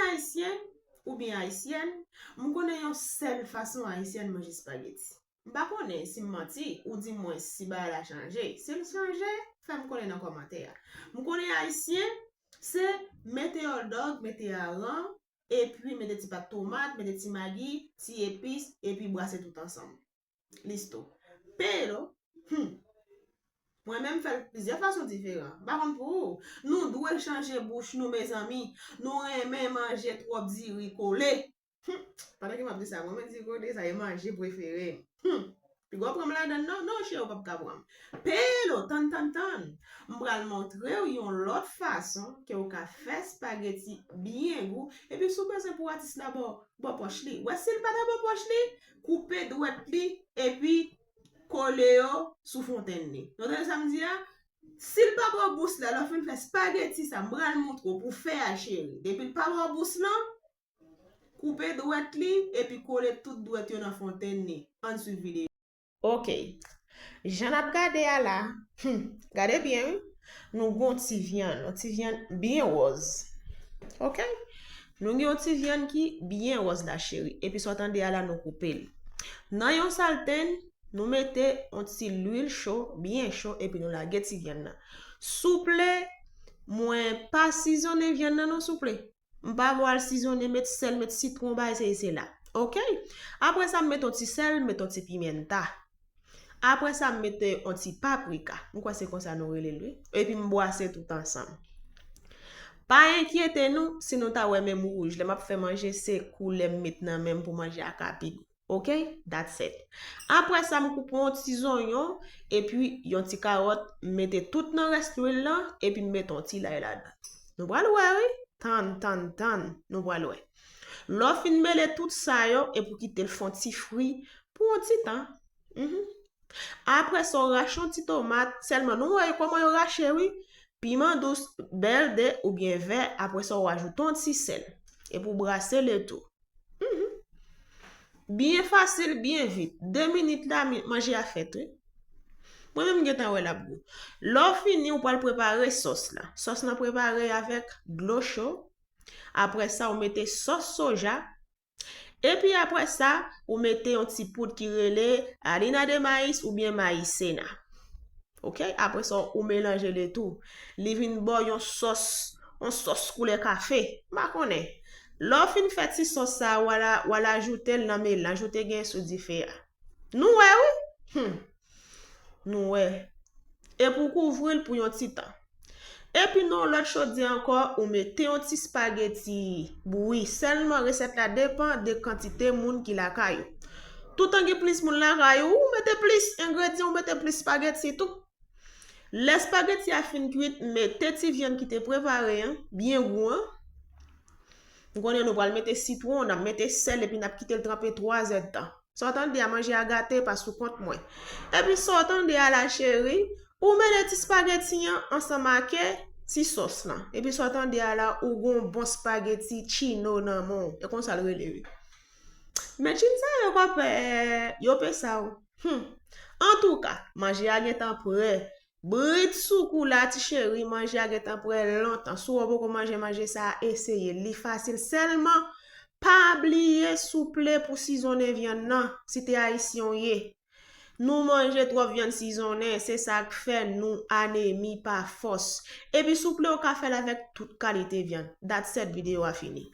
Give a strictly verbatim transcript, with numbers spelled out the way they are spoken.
Ayisyen oubyen ayisyèn, m konnen yon sèl fason ayisyèn manje espageti. M pa konnen si m manti, oudimwens si bagay la chanje. Si l chanje, fè m konnen nan kòmantè a. M konnen ayisyen, se mete hotdog, mete aran, epi mete ti pat tomat, mete ti magi, ti epis, epi brase tout ansanm. Listo. Pero, hmm. Mwen menm fè l plizyè fason diferan. M pa konn pou ou. Nou dwe chanje bouch nou, mezanmi. Nou renmen manje twòp diri kole. Hmm. Pandan ke m ap di sa, mwen menm diri kole, sa e manje prefere m. Hmm. Piga w pran m ladan l non, non, cheri, ou p ap ka pran m. Pero, tann, tann, tann. M pral montre w yon lòt fason ke w ka fè espageti byen gou. Epi si w bezwen pou atis la bò, bò pòch li. Wè, si l pa ta bò pòch li, koupe dwèt li, epi kole yo sou fontenn li. Nou tande sa m di a? Si l pa bò bous la, lè w fin fè espageti sa, m pral montre w pou fè a, cheri. Depi l pa bò bous lan, koupe dwèt li, epi kole tout dwèt yo nan fontenn li. Ann swiv videyo. Ok. Jan n ap gade a la, hmm, gade byen, wi. Nou gen yon ti vyann, yon ti vyann byen wòz. Ok? Nou gen yon ti vyann ki byen wòz la, cheri. Epi sa w tande a la, nou koupe l. Nan yon saltenn, nou mete yon ti lwil cho, byen cho, epi nou lage ti vyann nan. Souple, mwen pa sizonnen vyann nan non, souple. M pa pral sizonnen, met sèl, met sitwon, bagay se, se la. Ok? Apre sa, m met yon ti sèl, m met yon ti pimenta. Apre sa, m mete yon ti paprika. M kwè se konsa nou rele l, wi. Epi m bwase tout ansanm. Pa enkyete nou si nou ta wè men m wouj. Lè m ap fè manje, se koulè m met nan men m pou manje a ka pi gou. Ok? That's it. Apre sa, m koupe yon ti zonyon, epi yon ti kawòt, m mete tout nan rès lwil lan, epi m mete yon ti lay ladan. Nou pral wè, wi. Tann, tann, tann. Nou pral wè. Lè w fin mele tout sa yo, epi w kite l fè yon ti fri pou yon ti tan. Mhm. Apre sa, w rache yon ti tomat, sèlman nou wè kòman yo rache, wi. Piman dous, bèl de oubyen vè, apre sa, w ajoute yon ti sèl. Epi w brase le tou. Mhm. Byen fasil, byen vit. De minit la, mi- manje a fèt, wi. Mwen menm m gentan wè l ap gou. Lè w fini, ou pral prepare sòs la. Sòs lan prepare avèk dlo cho. Apre sa, ou mete sòs soja. Epi apre sa, ou mete yon ti poud ki rele harina de maíz oubyen mayisena. Ok? Apre sa, ou melanje le tou. Li vin ba w yon sòs, yon sòs koulè kafe. M pa konnen. Lè w fin fè ti sòs sa, w al, w al ajoute l nan melanj ou te gen sou dife a. Nou wè, wi. Hmm. Nou wè. Epi w kouvri l pou yon ti tan. Epi nan yon lòt chodyè ankò, ou mete yon ti espageti bouyi. Sèlman, resèt la depann de kantite moun ki lakay ou. Toutan gen plis moun lakay ou, ou mete plis engredyan, ou mete plis espageti tou. Lè espageti a fin kwit, mete ti vyann ki te prepare an, byen gou an. M konnen nou pral mete sitwon, n ap mete sèl, epi n ap kite l tranpe twa zèdtan. Sa w tande a, manje a gate, pa sou kont mwen. Epi sa w tande a la, cheri, ou mele ti espageti an ansanm ak ti sòs lan. Epi sa w tande a la, ou gon bon espageti chino nan men w. E konsa l rele, wi. Men chin sa yo konpè, yo pe sa w. Hmm. Antouka, manje a gentan prè. Brit sou kou la, ti cheri, manje a gentan prè lontan. Si w poko manje manje sa a, eseye l. Li fasil. Sèlman, pa bliye, souple, pou sizonnen vyann nan, si te ayisyen w ye. Nou manje twòp vyann sizonnen, se sa k fè nou anemi pa fòs. Epi souple, ou ka fè l avèk tout kalite vyann. That's it, videyo a fini.